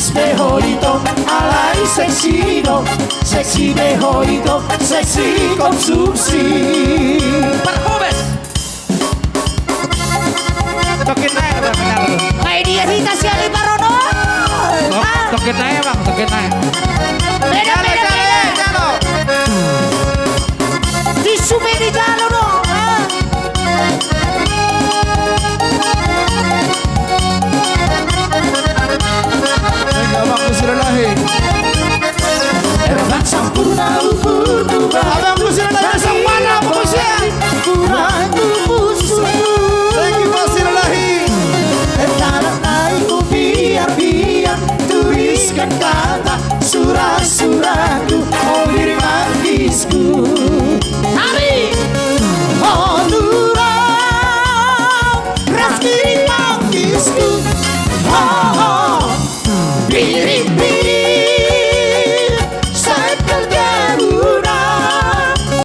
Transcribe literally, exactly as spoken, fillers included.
Seksi be ho ito, alai seksi do. Seksi be ho ito, seksi konsumsi. Parhobes. Tokin aja, Bang, benar. Hai dia hita siali barono. Tok-, tokin aja, Bang, tokin aja. Beda, beda, beda. Tisu be dijalo do. Abangku Silalahi. Erban sampurna ukur tuba. Abangku Silalahi, sampana apa kau sia? Kurang tubuh suku. Thank you, Bang Silalahi. Ertanak nai ku biar-biar tuliskan kata sura-suraku, oh biri mangisku. Hari. Ho lurang ras biri mangisku. Ho, ho. Biri, biri.